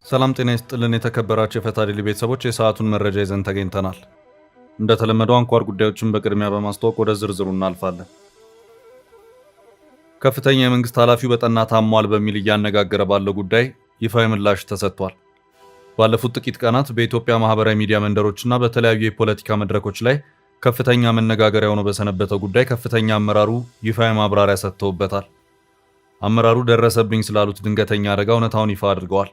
ሰላም ጤና ይስጥልን። የተከበራችሁ የፈታ ዴይሊ ቤተሰቦች፣ የሰዓቱን መረጃ ይዘን ተገኝተናል። እንደተለመደው አንኳር ጉዳዮችን በቅድሚያ በማስተዋወቅ ወደ ዝርዝሩ እናልፋለን። ከፍተኛ የመንግስት ኃላፊው በጠና ታሟል በሚል እያነጋገረ ባለው ጉዳይ ይፋዊ ምላሽ ተሰጥቷል። ባለፉት ጥቂት ቀናት በኢትዮጵያ ማህበራዊ ሚዲያ መንደሮችና በተለያዩ የፖለቲካ መድረኮች ላይ ከፍተኛ መነጋገሪያ ሆኖ በሰነበተው ጉዳይ ከፍተኛ አመራሩ ይፋዊ ማብራሪያ ሰጥተውበታል። አመራሩ ደረሰብኝ ስላሉት ድንገተኛ አደጋ እውነታውን ይፋ አድርገዋል።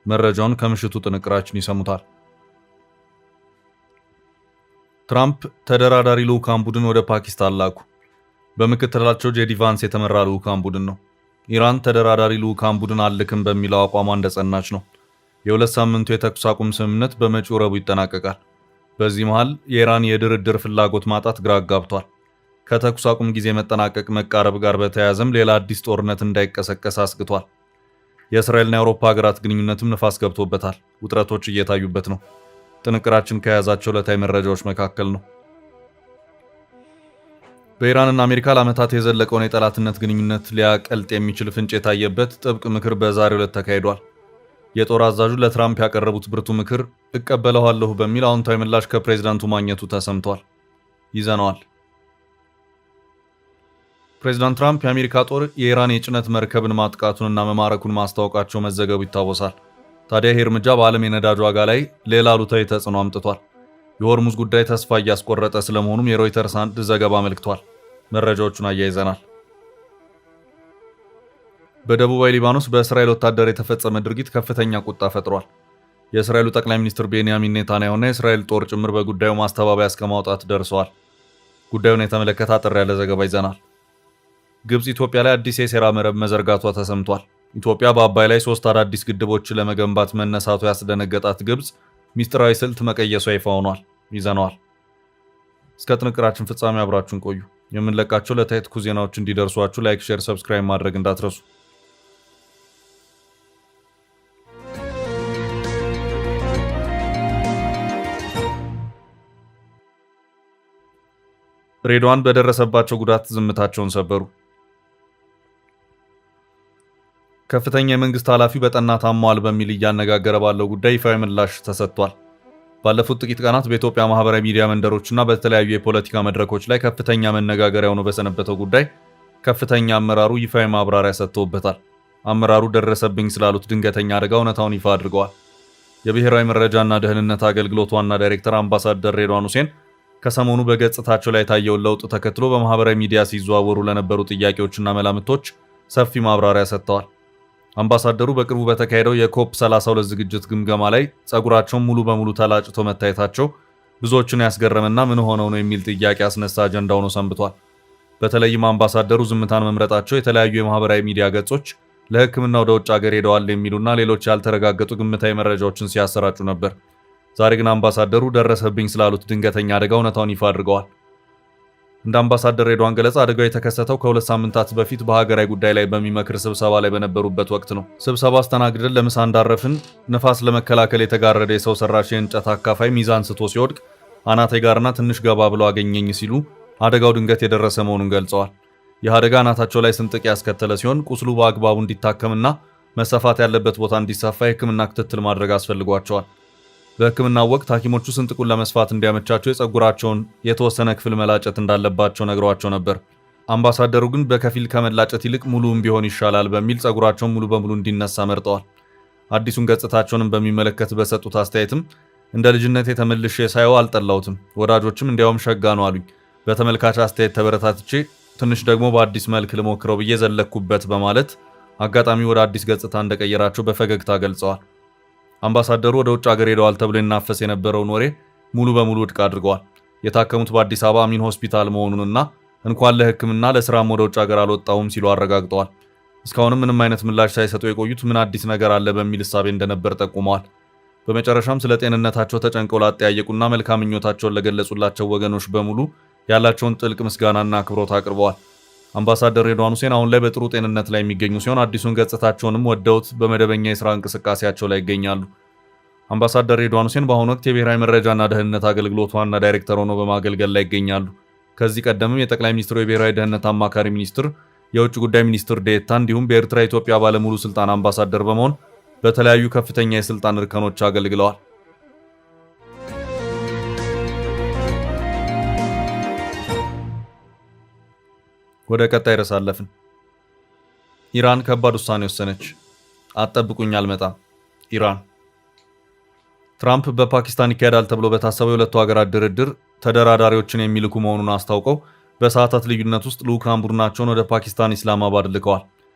መረጃውን ከምሽቱ ጥንቅራችን ይሰሙታል። ትራምፕ ተደራዳሪ ልዑካን ቡድን ወደ ፓኪስታን ላኩ። በምክትላቸው ጄዲ ቫንስ የተመራ ልዑካን ቡድን ነው። ኢራን ተደራዳሪ ልዑካን ቡድን አልልክም በሚለው አቋሟ እንደጸናች ነው። የ2 ሳምንቱ የተኩስ አቁም ስምምነት በመጪው ረቡዕ ይጠናቀቃል። በዚህ መሃል የኢራን የድርድር ፍላጎት ማጣት ግራ አጋብቷል። ከተኩስ አቁም ጊዜ መጠናቀቅ መቃረብ ጋር በተያያዘም ሌላ አዲስ ጦርነት እንዳይቀሰቀስ አስግቷል። የእስራኤልና የአውሮፓ ሀገራት ግንኙነትም ንፋስ ገብቶበታል። ውጥረቶች እየታዩበት ነው። ጥንቅራችን ከያዛቸው ዕለታዊ መረጃዎች መካከል ነው። በኢራንና አሜሪካ ለዓመታት የዘለቀውን የጠላትነት ግንኙነት ሊያቀልጥ የሚችል ፍንጭ የታየበት ጥብቅ ምክር በዛሬው ዕለት ተካሂዷል። የጦር አዛዡ ለትራምፕ ያቀረቡት ብርቱ ምክር እቀበለዋለሁ በሚል አዎንታዊ ምላሽ ከፕሬዝዳንቱ ማግኘቱ ተሰምቷል። ይዘነዋል። ፕሬዚዳንት ትራምፕ የአሜሪካ ጦር የኢራን የጭነት መርከብን ማጥቃቱንና መማረኩን ማስታወቃቸው መዘገቡ ይታወሳል። ታዲያ ይህ እርምጃ በዓለም የነዳጅ ዋጋ ላይ ሌላ አሉታዊ ተጽዕኖ አምጥቷል። የሆርሙዝ ጉዳይ ተስፋ እያስቆረጠ ስለመሆኑም የሮይተርስ አንድ ዘገባ አመልክቷል። መረጃዎቹን አያይዘናል። በደቡባዊ ሊባኖስ በእስራኤል ወታደር የተፈጸመ ድርጊት ከፍተኛ ቁጣ ፈጥሯል። የእስራኤሉ ጠቅላይ ሚኒስትር ቤንያሚን ኔታንያሁና የእስራኤል ጦር ጭምር በጉዳዩ ማስተባበያ እስከ ማውጣት ደርሰዋል። ጉዳዩን የተመለከተ አጠር ያለ ዘገባ ይዘናል። ግብፅ ኢትዮጵያ ላይ አዲስ የሴራ መረብ መዘርጋቷ ተሰምቷል። ኢትዮጵያ በአባይ ላይ ሶስት አዳዲስ ግድቦች ለመገንባት መነሳቱ ያስደነገጣት ግብፅ ሚስጥራዊ ስልት መቀየሷ ይፋ ሆኗል። ይዘነዋል። እስከ ጥንቅራችን ፍጻሜ አብራችሁን ቆዩ። የምንለቃቸው ዕለታዊ ትኩስ ዜናዎች እንዲደርሷችሁ like፣ share፣ subscribe ማድረግ እንዳትረሱ። ሬድዋን በደረሰባቸው ጉዳት ዝምታቸውን ሰበሩ። ከፍተኛ የመንግስት ኃላፊው በጠና ታሟል በሚል እያነጋገረ ባለው ጉዳይ ይፋዊ ምላሽ ተሰጥቷል። ባለፉት ጥቂት ቀናት በኢትዮጵያ ማህበራዊ ሚዲያ መንደሮችና በተለያዩ የፖለቲካ መድረኮች ላይ ከፍተኛ መነጋገሪያ ሆኖ በሰነበተው ጉዳይ ከፍተኛ አመራሩ ይፋዊ ማብራሪያ ሰጥተውበታል። አመራሩ ደረሰብኝ ስላሉት ድንገተኛ አደጋ እውነታውን ይፋ አድርገዋል። የብሔራዊ መረጃና ደህንነት አገልግሎት ዋና ዳይሬክተር አምባሳደር ሬድዋን ሁሴን ከሰሞኑ በገጽታቸው ላይ የታየውን ለውጥ ተከትሎ በማህበራዊ ሚዲያ ሲዘዋወሩ ለነበሩ ጥያቄዎችና መላምቶች ሰፊ ማብራሪያ ሰጥተዋል። አምባሳደሩ በቅርቡ በተካሄደው የ COP 32 ዝግጅት ግምገማ ላይ ጸጉራቸውን ሙሉ በሙሉ ተላጭቶ መታየታቸው ብዙዎችን ያስገረመና ምን ሆነው ነው የሚል ጥያቄ ያስነሳ አጀንዳ ሆኖ ሰንብቷል። በተለይም አምባሳደሩ ዝምታን መምረጣቸው የተለያዩ የማህበራዊ ሚዲያ ገጾች ለሕክምና ወደ ውጭ ሀገር ሄደዋል የሚሉና ሌሎች ያልተረጋገጡ ግምታዊ መረጃዎችን ሲያሰራጩ ነበር። ዛሬ ግን አምባሳደሩ ደረሰብኝ ስላሉት ድንገተኛ አደጋ እውነታውን ይፋ አድርገዋል። እንደ አምባሳደር ሬድዋን ገለጻ አደጋው የተከሰተው ከ2 ሳምንታት በፊት በሀገራዊ ጉዳይ ላይ በሚመክር ስብሰባ ላይ በነበሩበት ወቅት ነው። ስብሰባ አስተናግደን ለምሳ እንዳረፍን ንፋስ ለመከላከል የተጋረደ የሰው ሰራሽ የእንጨት አካፋይ ሚዛን ስቶ ሲወድቅ አናቴ ጋርና ትንሽ ገባ ብሎ አገኘኝ ሲሉ አደጋው ድንገት የደረሰ መሆኑን ገልጸዋል። ይህ አደጋ አናታቸው ላይ ስንጥቅ ያስከተለ ሲሆን ቁስሉ በአግባቡ እንዲታከምና መሰፋት ያለበት ቦታ እንዲሰፋ የሕክምና ክትትል ማድረግ አስፈልጓቸዋል። በሕክምናው ወቅት ሐኪሞቹ ስንጥቁን ለመስፋት እንዲያመቻቸው የፀጉራቸውን የተወሰነ ክፍል መላጨት እንዳለባቸው ነግረዋቸው ነበር። አምባሳደሩ ግን በከፊል ከመላጨት ይልቅ ሙሉም ቢሆን ይሻላል በሚል ፀጉራቸውን ሙሉ በሙሉ እንዲነሳ መርጠዋል። አዲሱን ገጽታቸውንም በሚመለከት በሰጡት አስተያየትም እንደ ልጅነቴ ተመልሼ ሳየው አልጠላሁትም፣ ወዳጆችም እንዲያውም ሸጋ ነው አሉኝ። በተመልካች አስተያየት ተበረታትቼ ትንሽ ደግሞ በአዲስ መልክ ልሞክረው ብዬ ዘለኩበት በማለት አጋጣሚ ወደ አዲስ ገጽታ እንደቀየራቸው በፈገግታ ገልጸዋል። አምባሳደሩ ወደ ውጭ ሀገር ሄደዋል ተብሎ ይናፈስ የነበረውን ወሬ ሙሉ በሙሉ ውድቅ አድርገዋል። የታከሙት በአዲስ አበባ አሚን ሆስፒታል መሆኑንና እንኳን ለሕክምና ለስራም ወደ ውጭ ሀገር አልወጣሁም ሲሉ አረጋግጠዋል። እስካሁንም ምንም አይነት ምላሽ ሳይሰጡ የቆዩት ምን አዲስ ነገር አለ በሚል እሳቤ እንደነበር ጠቁመዋል። በመጨረሻም ስለ ጤንነታቸው ተጨንቀው ላጠያየቁና መልካም ምኞታቸውን ለገለጹላቸው ወገኖች በሙሉ ያላቸውን ጥልቅ ምስጋናና አክብሮት አቅርበዋል። አምባሳደር ሬድዋን ሁሴን አሁን ላይ በጥሩ ጤንነት ላይ የሚገኙ ሲሆን አዲሱን ገጽታቸውንም ወደውት በመደበኛ የስራ እንቅስቃሴያቸው ላይ ይገኛሉ። አምባሳደር ሬድዋን ሁሴን በአሁኑ ወቅት የብሔራዊ መረጃና ደህንነት አገልግሎት ዋና ዳይሬክተር ሆነው በማገልገል ላይ ይገኛሉ። ከዚህ ቀደምም የጠቅላይ ሚኒስትሩ የብሔራዊ ደህንነት አማካሪ ሚኒስትር፣ የውጭ ጉዳይ ሚኒስትር ዴኤታ እንዲሁም በኤርትራ የኢትዮጵያ ባለሙሉ ስልጣን አምባሳደር በመሆን በተለያዩ ከፍተኛ የስልጣን እርከኖች አገልግለዋል። ወደ ቀጣይ ርዕስ አለፍን። ኢራን ከባድ ውሳኔ ወሰነች። አትጠብቁኝ፣ አልመጣም። ኢራን ትራምፕ በፓኪስታን ይካሄዳል ተብሎ በታሰበው የሁለቱ ሀገራት ድርድር ተደራዳሪዎችን የሚልኩ መሆኑን አስታውቀው በሰዓታት ልዩነት ውስጥ ልዑካን ቡድናቸውን ወደ ፓኪስታን ኢስላማባድ ልከዋል።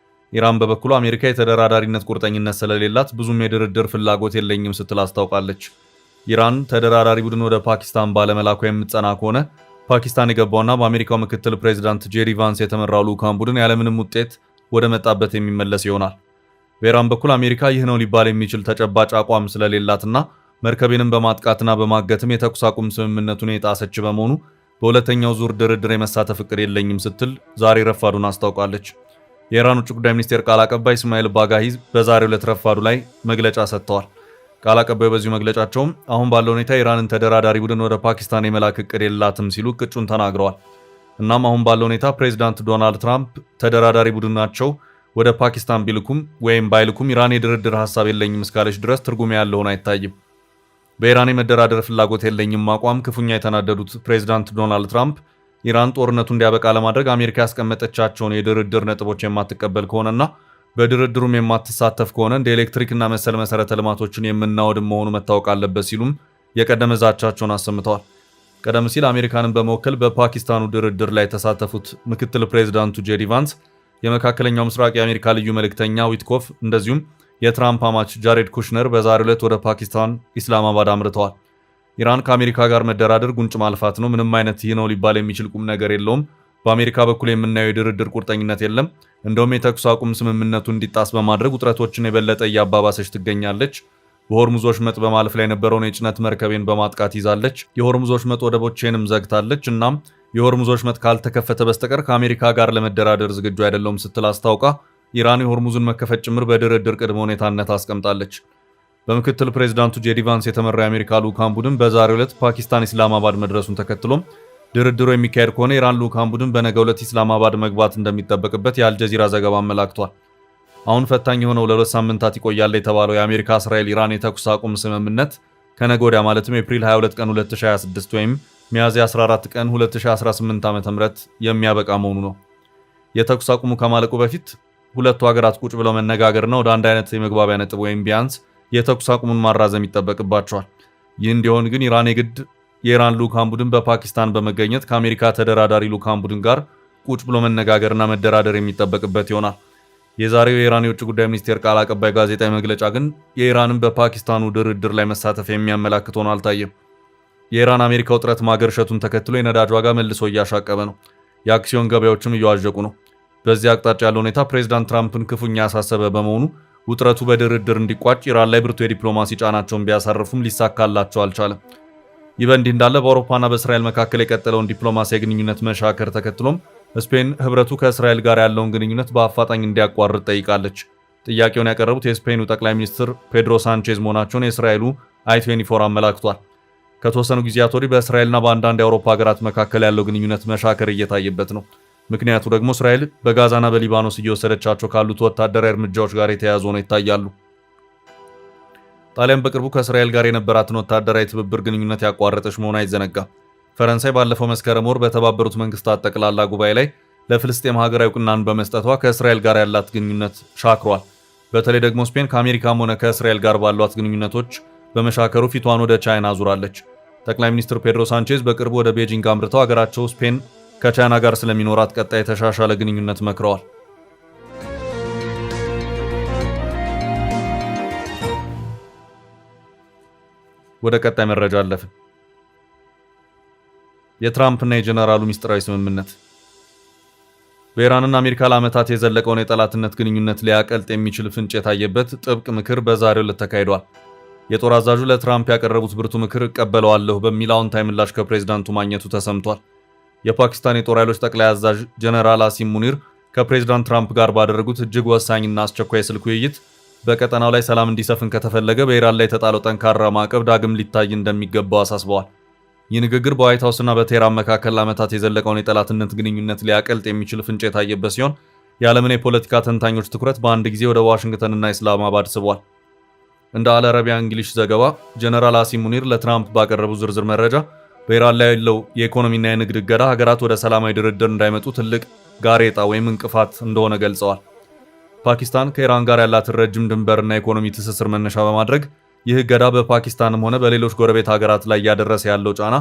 ኢራን በበኩሉ አሜሪካ የተደራዳሪነት ቁርጠኝነት ስለሌላት ብዙም የድርድር ፍላጎት የለኝም ስትል አስታውቃለች። ኢራን ተደራዳሪ ቡድን ወደ ፓኪስታን ባለመላኳ የምትጸና ከሆነ ፓኪስታን የገባውና በአሜሪካው ምክትል ፕሬዚዳንት ጄዲ ቫንስ የተመራው ልዑካን ቡድን ያለምንም ውጤት ወደ መጣበት የሚመለስ ይሆናል። በኢራን በኩል አሜሪካ ይህ ነው ሊባል የሚችል ተጨባጭ አቋም ስለሌላትና መርከቤንም በማጥቃትና በማገትም የተኩስ አቁም ስምምነቱን የጣሰች በመሆኑ በሁለተኛው ዙር ድርድር የመሳተፍ እቅድ የለኝም ስትል ዛሬ ረፋዱን አስታውቃለች። የኢራን ውጭ ጉዳይ ሚኒስቴር ቃል አቀባይ እስማኤል ባጋሂ በዛሬው ዕለት ረፋዱ ላይ መግለጫ ሰጥተዋል። ቃል አቀባዩ በዚሁ መግለጫቸውም አሁን ባለው ሁኔታ ኢራንን ተደራዳሪ ቡድን ወደ ፓኪስታን የመላክ እቅድ የላትም ሲሉ ቅጩን ተናግረዋል። እናም አሁን ባለው ሁኔታ ፕሬዚዳንት ዶናልድ ትራምፕ ተደራዳሪ ቡድናቸው ወደ ፓኪስታን ቢልኩም ወይም ባይልኩም ኢራን የድርድር ሀሳብ የለኝም እስካለች ድረስ ትርጉም ያለውን አይታይም። በኢራን የመደራደር ፍላጎት የለኝም አቋም ክፉኛ የተናደዱት ፕሬዚዳንት ዶናልድ ትራምፕ ኢራን ጦርነቱ እንዲያበቃ ለማድረግ አሜሪካ ያስቀመጠቻቸውን የድርድር ነጥቦች የማትቀበል ከሆነና በድርድሩም የማትሳተፍ ከሆነ እንደ ኤሌክትሪክና መሰል መሰረተ ልማቶችን የምናወድም መሆኑ መታወቅ አለበት ሲሉም የቀደመ ዛቻቸውን አሰምተዋል። ቀደም ሲል አሜሪካንን በመወከል በፓኪስታኑ ድርድር ላይ የተሳተፉት ምክትል ፕሬዚዳንቱ ጄዲ ቫንስ፣ የመካከለኛው ምስራቅ የአሜሪካ ልዩ መልእክተኛ ዊትኮፍ እንደዚሁም የትራምፕ አማች ጃሬድ ኩሽነር በዛሬው ዕለት ወደ ፓኪስታን ኢስላማባድ አምርተዋል። ኢራን ከአሜሪካ ጋር መደራደር ጉንጭ ማልፋት ነው፣ ምንም አይነት ይህ ነው ሊባል የሚችል ቁም ነገር የለውም። በአሜሪካ በኩል የምናየው የድርድር ቁርጠኝነት የለም። እንደውም የተኩስ አቁም ስምምነቱ እንዲጣስ በማድረግ ውጥረቶችን የበለጠ እያባባሰች ትገኛለች። በሆርሙዝ ወሽመጥ በማለፍ ላይ የነበረውን የጭነት መርከቤን በማጥቃት ይዛለች። የሆርሙዝ ወሽመጥ ወደቦቼንም ዘግታለች። እናም የሆርሙዝ ወሽመጥ ካልተከፈተ በስተቀር ከአሜሪካ ጋር ለመደራደር ዝግጁ አይደለሁም ስትል አስታውቃ ኢራን የሆርሙዝን መከፈት ጭምር በድርድር ቅድመ ሁኔታነት አስቀምጣለች። በምክትል ፕሬዚዳንቱ ጄዲ ቫንስ የተመራው የአሜሪካ ልዑካን ቡድን በዛሬው ዕለት ፓኪስታን ኢስላማባድ መድረሱን ተከትሎም ድርድሩ የሚካሄድ ከሆነ የኢራን ልዑካን ቡድን በነገው ዕለት ኢስላማባድ መግባት እንደሚጠበቅበት የአልጀዚራ ዘገባ አመላክቷል። አሁን ፈታኝ የሆነው ለ2 ሳምንታት ይቆያል የተባለው የአሜሪካ፣ እስራኤል፣ ኢራን የተኩስ አቁም ስምምነት ከነገ ወዲያ ማለትም ኤፕሪል 22 ቀን 2026 ወይም ሚያዝያ 14 ቀን 2018 ዓ.ም የሚያበቃ መሆኑ ነው። የተኩስ አቁሙ ከማለቁ በፊት ሁለቱ ሀገራት ቁጭ ብለው መነጋገርና ወደ አንድ አይነት የመግባቢያ ነጥብ ወይም ቢያንስ የተኩስ አቁሙን ማራዘም ይጠበቅባቸዋል። ይህ እንዲሆን ግን ኢራን የግድ የኢራን ልዑካን ቡድን በፓኪስታን በመገኘት ከአሜሪካ ተደራዳሪ ልዑካን ቡድን ጋር ቁጭ ብሎ መነጋገርና መደራደር የሚጠበቅበት ይሆናል። የዛሬው የኢራን የውጭ ጉዳይ ሚኒስቴር ቃል አቀባይ ጋዜጣዊ መግለጫ ግን የኢራንን በፓኪስታኑ ድርድር ላይ መሳተፍ የሚያመላክት ሆኖ አልታየም። የኢራን አሜሪካ ውጥረት ማገርሸቱን ተከትሎ የነዳጅ ዋጋ መልሶ እያሻቀበ ነው። የአክሲዮን ገበያዎችም እየዋዠቁ ነው። በዚህ አቅጣጫ ያለው ሁኔታ ፕሬዚዳንት ትራምፕን ክፉኛ ያሳሰበ በመሆኑ ውጥረቱ በድርድር እንዲቋጭ ኢራን ላይ ብርቱ የዲፕሎማሲ ጫናቸውን ቢያሳርፉም ሊሳካላቸው አልቻለም። ይህ በእንዲህ እንዳለ በአውሮፓና በእስራኤል መካከል የቀጠለውን ዲፕሎማሲያዊ ግንኙነት መሻከር ተከትሎም ስፔን ህብረቱ ከእስራኤል ጋር ያለውን ግንኙነት በአፋጣኝ እንዲያቋርጥ ጠይቃለች። ጥያቄውን ያቀረቡት የስፔኑ ጠቅላይ ሚኒስትር ፔድሮ ሳንቼዝ መሆናቸውን የእስራኤሉ አይ24 አመላክቷል። ከተወሰኑ ጊዜያት ወዲህ በእስራኤልና በአንዳንድ የአውሮፓ ሀገራት መካከል ያለው ግንኙነት መሻከር እየታየበት ነው። ምክንያቱ ደግሞ እስራኤል በጋዛና በሊባኖስ እየወሰደቻቸው ካሉት ወታደራዊ እርምጃዎች ጋር የተያያዙ ሆነው ይታያሉ። ጣሊያን በቅርቡ ከእስራኤል ጋር የነበራትን ወታደራዊ ትብብር ግንኙነት ያቋረጠች መሆኑ አይዘነጋም። ፈረንሳይ ባለፈው መስከረም ወር በተባበሩት መንግስታት ጠቅላላ ጉባኤ ላይ ለፍልስጤም ሀገራዊ እውቅናን በመስጠቷ ከእስራኤል ጋር ያላት ግንኙነት ሻክሯል። በተለይ ደግሞ ስፔን ከአሜሪካም ሆነ ከእስራኤል ጋር ባሏት ግንኙነቶች በመሻከሩ ፊቷን ወደ ቻይና አዙራለች። ጠቅላይ ሚኒስትር ፔድሮ ሳንቼዝ በቅርቡ ወደ ቤጂንግ አምርተው ሀገራቸው ስፔን ከቻይና ጋር ስለሚኖራት ቀጣይ የተሻሻለ ግንኙነት መክረዋል። ወደ ቀጣይ መረጃ አለፍን። የትራምፕና የጀነራሉ ሚስጥራዊ ስምምነት። በኢራንና አሜሪካ ለዓመታት የዘለቀውን የጠላትነት ግንኙነት ሊያቀልጥ የሚችል ፍንጭ የታየበት ጥብቅ ምክር በዛሬው ዕለት ተካሂዷል። የጦር አዛዡ ለትራምፕ ያቀረቡት ብርቱ ምክር እቀበለዋለሁ በሚል አዎንታዊ ምላሽ ከፕሬዝዳንቱ ማግኘቱ ተሰምቷል። የፓኪስታን የጦር ኃይሎች ጠቅላይ አዛዥ ጀነራል አሲም ሙኒር ከፕሬዝዳንት ትራምፕ ጋር ባደረጉት እጅግ ወሳኝና አስቸኳይ የስልክ ውይይት በቀጠናው ላይ ሰላም እንዲሰፍን ከተፈለገ በኢራን ላይ የተጣለው ጠንካራ ማዕቀብ ዳግም ሊታይ እንደሚገባው አሳስበዋል። ይህ ንግግር በዋይት ሀውስና በቴህራን መካከል ለዓመታት የዘለቀውን የጠላትነት ግንኙነት ሊያቀልጥ የሚችል ፍንጭ የታየበት ሲሆን የዓለምን የፖለቲካ ተንታኞች ትኩረት በአንድ ጊዜ ወደ ዋሽንግተንና ኢስላማባድ ስቧል። እንደ አልአረቢያ እንግሊሽ ዘገባ ጀነራል አሲም ሙኒር ለትራምፕ ባቀረቡ ዝርዝር መረጃ በኢራን ላይ ያለው የኢኮኖሚና የንግድ እገዳ ሀገራት ወደ ሰላማዊ ድርድር እንዳይመጡ ትልቅ ጋሬጣ ወይም እንቅፋት እንደሆነ ገልጸዋል። ፓኪስታን ከኢራን ጋር ያላትን ረጅም ድንበርና የኢኮኖሚ ትስስር መነሻ በማድረግ ይህ እገዳ በፓኪስታንም ሆነ በሌሎች ጎረቤት ሀገራት ላይ እያደረሰ ያለው ጫና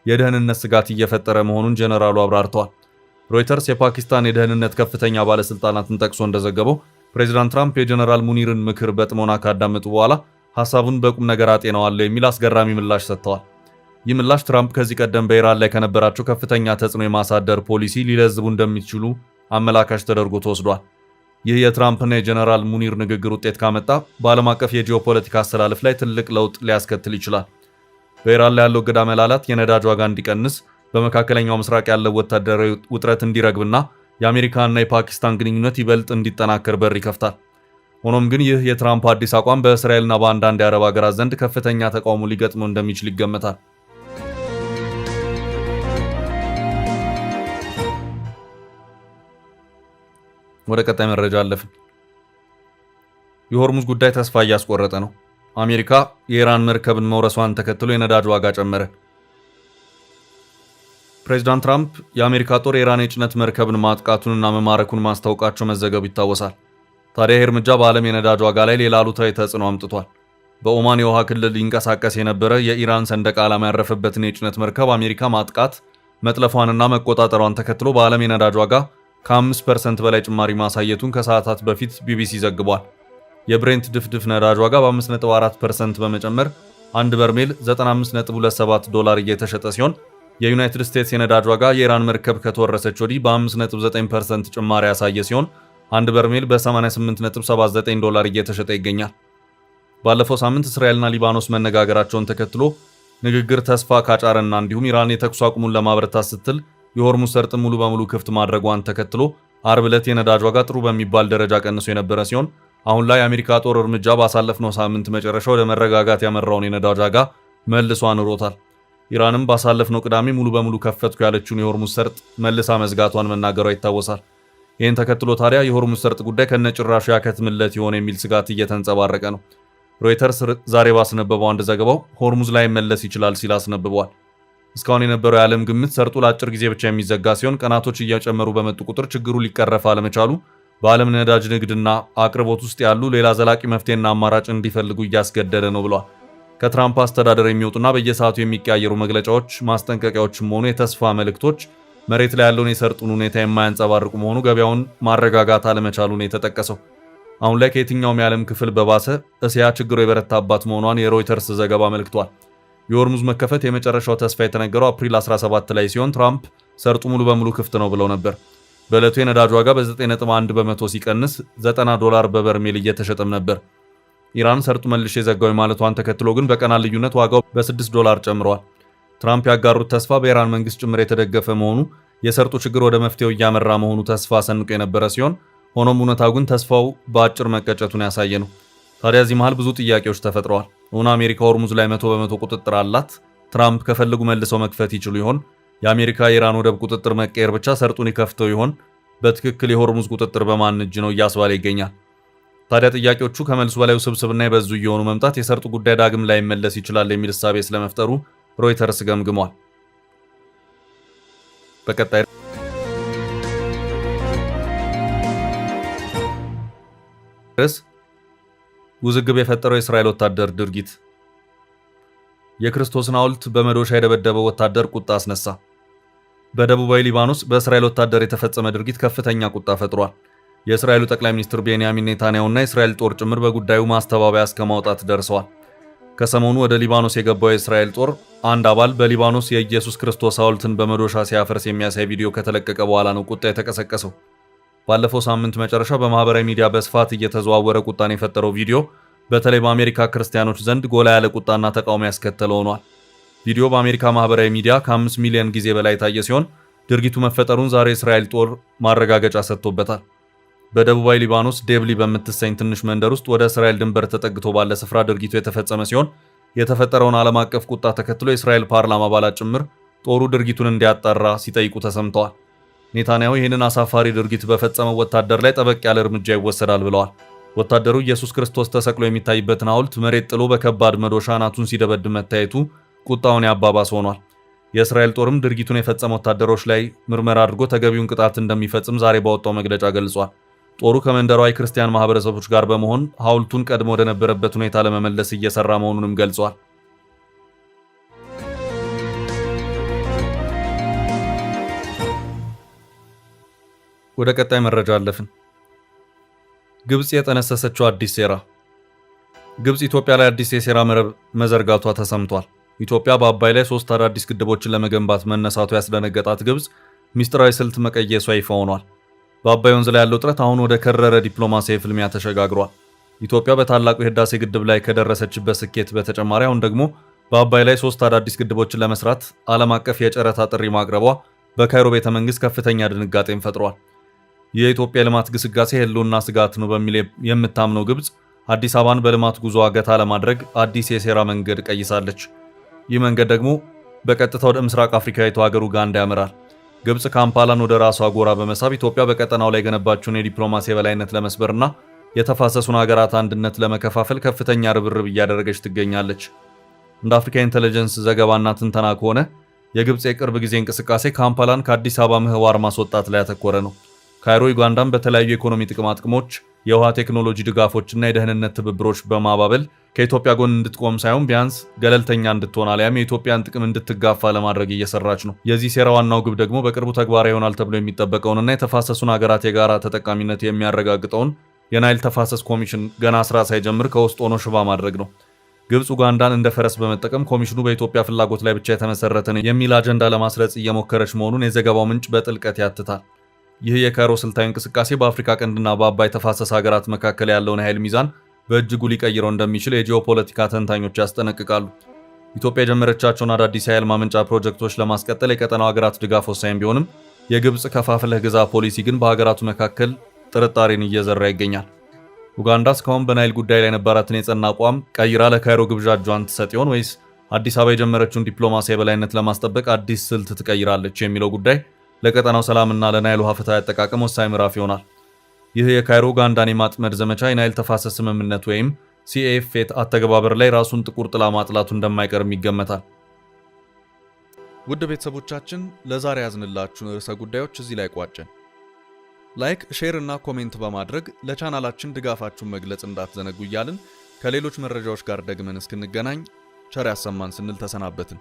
የደህንነት ስጋት እየፈጠረ መሆኑን ጀነራሉ አብራርተዋል። ሮይተርስ የፓኪስታን የደህንነት ከፍተኛ ባለስልጣናትን ጠቅሶ እንደዘገበው ፕሬዚዳንት ትራምፕ የጀነራል ሙኒርን ምክር በጥሞና ካዳመጡ በኋላ ሐሳቡን በቁም ነገር አጤነዋለሁ የሚል አስገራሚ ምላሽ ሰጥተዋል። ይህ ምላሽ ትራምፕ ከዚህ ቀደም በኢራን ላይ ከነበራቸው ከፍተኛ ተጽዕኖ የማሳደር ፖሊሲ ሊለዝቡ እንደሚችሉ አመላካች ተደርጎ ተወስዷል። ይህ የትራምፕና የጀነራል ሙኒር ንግግር ውጤት ካመጣ በዓለም አቀፍ የጂኦፖለቲካ አሰላለፍ ላይ ትልቅ ለውጥ ሊያስከትል ይችላል። በኢራን ላይ ያለው እገዳ መላላት የነዳጅ ዋጋ እንዲቀንስ፣ በመካከለኛው ምስራቅ ያለው ወታደራዊ ውጥረት እንዲረግብና የአሜሪካና የፓኪስታን ግንኙነት ይበልጥ እንዲጠናከር በር ይከፍታል። ሆኖም ግን ይህ የትራምፕ አዲስ አቋም በእስራኤልና በአንዳንድ የአረብ ሀገራት ዘንድ ከፍተኛ ተቃውሞ ሊገጥመው እንደሚችል ይገመታል። ወደ ቀጣይ መረጃ አለፍን። የሆርሙዝ ጉዳይ ተስፋ እያስቆረጠ ነው። አሜሪካ የኢራን መርከብን መውረሷን ተከትሎ የነዳጅ ዋጋ ጨመረ። ፕሬዚዳንት ትራምፕ የአሜሪካ ጦር የኢራን የጭነት መርከብን ማጥቃቱንና መማረኩን ማስታወቃቸው መዘገቡ ይታወሳል። ታዲያ ይህ እርምጃ በዓለም የነዳጅ ዋጋ ላይ ሌላ አሉታዊ ተጽዕኖ አምጥቷል። በኦማን የውሃ ክልል ይንቀሳቀስ የነበረ የኢራን ሰንደቅ ዓላማ ያረፈበትን የጭነት መርከብ አሜሪካ ማጥቃት መጥለፏንና መቆጣጠሯን ተከትሎ በዓለም የነዳጅ ዋጋ ከ5% በላይ ጭማሪ ማሳየቱን ከሰዓታት በፊት ቢቢሲ ዘግቧል። የብሬንት ድፍድፍ ነዳጅ ዋጋ በ5.4% በመጨመር አንድ በርሜል 95.27 ዶላር እየተሸጠ ሲሆን የዩናይትድ ስቴትስ የነዳጅ ዋጋ የኢራን መርከብ ከተወረሰች ወዲህ በ5.9% ጭማሪ ያሳየ ሲሆን አንድ በርሜል በ88.79 ዶላር እየተሸጠ ይገኛል። ባለፈው ሳምንት እስራኤልና ሊባኖስ መነጋገራቸውን ተከትሎ ንግግር ተስፋ ካጫረና እንዲሁም ኢራን የተኩስ አቁሙን ለማበረታት ስትል የሆርሙዝ ሰርጥ ሙሉ በሙሉ ክፍት ማድረጓን ተከትሎ አርብ ዕለት የነዳጅ ዋጋ ጥሩ በሚባል ደረጃ ቀንሶ የነበረ ሲሆን አሁን ላይ የአሜሪካ ጦር እርምጃ ባሳለፍነው ሳምንት መጨረሻ ወደ መረጋጋት ያመራውን የነዳጅ ዋጋ መልሶ አንሮታል። ኢራንም ባሳለፍነው ቅዳሜ ሙሉ በሙሉ ከፈትኩ ያለችውን የሆርሙዝ ሰርጥ መልሳ መዝጋቷን መናገሯ ይታወሳል። ይህን ተከትሎ ታዲያ የሆርሙዝ ሰርጥ ጉዳይ ከነጭራሹ ያከትምለት ይሆን የሚል ስጋት እየተንጸባረቀ ነው። ሮይተርስ ዛሬ ባስነበበው አንድ ዘገባው ሆርሙዝ ላይ መለስ ይችላል ሲል አስነብቧል። እስካሁን የነበረው የዓለም ግምት ሰርጡ ለአጭር ጊዜ ብቻ የሚዘጋ ሲሆን ቀናቶች እየጨመሩ በመጡ ቁጥር ችግሩ ሊቀረፍ አለመቻሉ በዓለም ነዳጅ ንግድና አቅርቦት ውስጥ ያሉ ሌላ ዘላቂ መፍትሄና አማራጭ እንዲፈልጉ እያስገደደ ነው ብሏል። ከትራምፕ አስተዳደር የሚወጡና በየሰዓቱ የሚቀያየሩ መግለጫዎች፣ ማስጠንቀቂያዎችም ሆኑ የተስፋ መልእክቶች መሬት ላይ ያለውን የሰርጡን ሁኔታ የማያንጸባርቁ መሆኑ ገበያውን ማረጋጋት አለመቻሉን የተጠቀሰው። አሁን ላይ ከየትኛውም የዓለም ክፍል በባሰ እስያ ችግሩ የበረታባት መሆኗን የሮይተርስ ዘገባ አመልክቷል። የሆርሙዝ መከፈት የመጨረሻው ተስፋ የተነገረው አፕሪል 17 ላይ ሲሆን ትራምፕ ሰርጡ ሙሉ በሙሉ ክፍት ነው ብለው ነበር። በዕለቱ የነዳጅ ዋጋ በ9.1% ሲቀንስ 90 ዶላር በበርሜል እየተሸጠም ነበር። ኢራን ሰርጡ መልሼ ዘጋው ማለቷን ተከትሎ ግን በቀናት ልዩነት ዋጋው በ6 ዶላር ጨምሯል። ትራምፕ ያጋሩት ተስፋ በኢራን መንግስት ጭምር የተደገፈ መሆኑ የሰርጡ ችግር ወደ መፍትሄው እያመራ መሆኑ ተስፋ ሰንቆ የነበረ ሲሆን ሆኖም እውነታው ግን ተስፋው በአጭር መቀጨቱን ያሳየ ነው። ታዲያ እዚህ መሃል ብዙ ጥያቄዎች ተፈጥረዋል። እውን አሜሪካ ሆርሙዝ ላይ 100% ቁጥጥር አላት? ትራምፕ ከፈለጉ መልሰው መክፈት ይችሉ ይሆን? የአሜሪካ የኢራን ወደብ ቁጥጥር መቀየር ብቻ ሰርጡን ይከፍተው ይሆን? በትክክል የሆርሙዝ ቁጥጥር በማን እጅ ነው እያስባለ ይገኛል። ታዲያ ጥያቄዎቹ ከመልሱ በላይ ውስብስብና የበዙ እየሆኑ መምጣት የሰርጡ ጉዳይ ዳግም ላይመለስ ይችላል የሚል እሳቤ ስለመፍጠሩ ሮይተርስ ገምግሟል። በቀጣይ ርዕስ ውዝግብ የፈጠረው የእስራኤል ወታደር ድርጊት። የክርስቶስን ሐውልት በመዶሻ የደበደበው ወታደር ቁጣ አስነሳ። በደቡባዊ ሊባኖስ በእስራኤል ወታደር የተፈጸመ ድርጊት ከፍተኛ ቁጣ ፈጥሯል። የእስራኤሉ ጠቅላይ ሚኒስትር ቤንያሚን ኔታንያሁና የእስራኤል ጦር ጭምር በጉዳዩ ማስተባበያ እስከ ማውጣት ደርሰዋል። ከሰሞኑ ወደ ሊባኖስ የገባው የእስራኤል ጦር አንድ አባል በሊባኖስ የኢየሱስ ክርስቶስ ሐውልትን በመዶሻ ሲያፈርስ የሚያሳይ ቪዲዮ ከተለቀቀ በኋላ ነው ቁጣ የተቀሰቀሰው። ባለፈው ሳምንት መጨረሻ በማህበራዊ ሚዲያ በስፋት እየተዘዋወረ ቁጣን የፈጠረው ቪዲዮ በተለይ በአሜሪካ ክርስቲያኖች ዘንድ ጎላ ያለ ቁጣና ተቃውሞ ያስከተለ ሆኗል። ቪዲዮ በአሜሪካ ማህበራዊ ሚዲያ ከ5 ሚሊዮን ጊዜ በላይ የታየ ሲሆን ድርጊቱ መፈጠሩን ዛሬ የእስራኤል ጦር ማረጋገጫ ሰጥቶበታል። በደቡባዊ ሊባኖስ ዴብሊ በምትሰኝ ትንሽ መንደር ውስጥ ወደ እስራኤል ድንበር ተጠግቶ ባለ ስፍራ ድርጊቱ የተፈጸመ ሲሆን የተፈጠረውን ዓለም አቀፍ ቁጣ ተከትሎ የእስራኤል ፓርላማ አባላት ጭምር ጦሩ ድርጊቱን እንዲያጣራ ሲጠይቁ ተሰምተዋል። ኔታንያሁ ይህንን አሳፋሪ ድርጊት በፈጸመው ወታደር ላይ ጠበቅ ያለ እርምጃ ይወሰዳል ብለዋል። ወታደሩ ኢየሱስ ክርስቶስ ተሰቅሎ የሚታይበትን ሐውልት መሬት ጥሎ በከባድ መዶሻ አናቱን ሲደበድብ መታየቱ ቁጣውን ያባባስ ሆኗል። የእስራኤል ጦርም ድርጊቱን የፈጸመ ወታደሮች ላይ ምርመራ አድርጎ ተገቢውን ቅጣት እንደሚፈጽም ዛሬ ባወጣው መግለጫ ገልጿል። ጦሩ ከመንደሯ የክርስቲያን ማህበረሰቦች ጋር በመሆን ሐውልቱን ቀድሞ ወደነበረበት ሁኔታ ለመመለስ እየሰራ መሆኑንም ገልጿል። ወደ ቀጣይ መረጃ አለፍን። ግብጽ የጠነሰሰችው አዲስ ሴራ። ግብጽ ኢትዮጵያ ላይ አዲስ የሴራ መረብ መዘርጋቷ ተሰምቷል። ኢትዮጵያ በአባይ ላይ 3 አዳዲስ ግድቦችን ለመገንባት መነሳቱ ያስደነገጣት ግብጽ ሚስጥራዊ ስልት መቀየሷ ይፋ ሆኗል። በአባይ ወንዝ ላይ ያለው ጥረት አሁን ወደ ከረረ ዲፕሎማሲያዊ ፍልሚያ ተሸጋግሯል። ኢትዮጵያ በታላቁ የህዳሴ ግድብ ላይ ከደረሰችበት ስኬት በተጨማሪ አሁን ደግሞ በአባይ ላይ 3 አዳዲስ ግድቦችን ለመስራት ዓለም አቀፍ የጨረታ ጥሪ ማቅረቧ በካይሮ ቤተ መንግስት ከፍተኛ ድንጋጤን ፈጥሯል። የኢትዮጵያ ልማት ግስጋሴ ህልውና ስጋት ነው በሚል የምታምነው ግብጽ አዲስ አበባን በልማት ጉዞ ገታ ለማድረግ አዲስ የሴራ መንገድ ቀይሳለች። ይህ መንገድ ደግሞ በቀጥታ ወደ ምስራቅ አፍሪካዊቷ ሀገር ኡጋንዳ ያመራል። ግብጽ ካምፓላን ወደ ራሷ ጎራ በመሳብ ኢትዮጵያ በቀጠናው ላይ የገነባችውን የዲፕሎማሲ የበላይነት ለመስበርና የተፋሰሱን ሀገራት አንድነት ለመከፋፈል ከፍተኛ ርብርብ እያደረገች ትገኛለች። እንደ አፍሪካ ኢንተለጀንስ ዘገባና ትንተና ከሆነ የግብጽ የቅርብ ጊዜ እንቅስቃሴ ካምፓላን ከአዲስ አበባ ምህዋር ማስወጣት ላይ ያተኮረ ነው። ካይሮ ዩጋንዳን በተለያዩ የኢኮኖሚ ጥቅማ ጥቅሞች፣ የውሃ ቴክኖሎጂ ድጋፎችና የደህንነት ትብብሮች በማባበል ከኢትዮጵያ ጎን እንድትቆም ሳይሆን ቢያንስ ገለልተኛ እንድትሆን አሊያም የኢትዮጵያን ጥቅም እንድትጋፋ ለማድረግ እየሰራች ነው። የዚህ ሴራ ዋናው ግብ ደግሞ በቅርቡ ተግባራዊ ይሆናል ተብሎ የሚጠበቀውንና የተፋሰሱን ሀገራት የጋራ ተጠቃሚነት የሚያረጋግጠውን የናይል ተፋሰስ ኮሚሽን ገና ስራ ሳይጀምር ከውስጥ ሆኖ ሽባ ማድረግ ነው። ግብጽ ኡጋንዳን እንደ ፈረስ በመጠቀም ኮሚሽኑ በኢትዮጵያ ፍላጎት ላይ ብቻ የተመሰረተ ነው የሚል አጀንዳ ለማስረጽ እየሞከረች መሆኑን የዘገባው ምንጭ በጥልቀት ያትታል። ይህ የካይሮ ስልታዊ እንቅስቃሴ በአፍሪካ ቀንድና በአባይ ተፋሰስ ሀገራት መካከል ያለውን የኃይል ሚዛን በእጅጉ ሊቀይረው እንደሚችል የጂኦፖለቲካ ተንታኞች ያስጠነቅቃሉ። ኢትዮጵያ የጀመረቻቸውን አዳዲስ የኃይል ማመንጫ ፕሮጀክቶች ለማስቀጠል የቀጠናው ሀገራት ድጋፍ ወሳኝ ቢሆንም የግብጽ ከፋፍለህ ግዛ ፖሊሲ ግን በሀገራቱ መካከል ጥርጣሬን እየዘራ ይገኛል። ኡጋንዳ እስካሁን በናይል ጉዳይ ላይ የነበራትን የጸና አቋም ቀይራ ለካይሮ ግብዣ እጇን ትሰጥ ይሆን ወይስ አዲስ አበባ የጀመረችውን ዲፕሎማሲ የበላይነት ለማስጠበቅ አዲስ ስልት ትቀይራለች የሚለው ጉዳይ ለቀጠናው ሰላምና ለናይል ውሃ ፍትሐዊ አጠቃቀም ወሳኝ ምዕራፍ ይሆናል። ይህ የካይሮ ኡጋንዳን የማጥመድ ዘመቻ የናይል ተፋሰስ ስምምነት ወይም CFA አተገባበር ላይ ራሱን ጥቁር ጥላ ማጥላቱ እንደማይቀርም ይገመታል። ውድ ቤተሰቦቻችን ለዛሬ ያዝንላችሁን ርዕሰ ጉዳዮች እዚህ ላይ ቋጨን። Like፣ share እና comment በማድረግ ለቻናላችን ድጋፋችሁን መግለጽ እንዳትዘነጉ እያልን ከሌሎች መረጃዎች ጋር ደግመን እስክንገናኝ ቸር ያሰማን ስንል ተሰናበትን።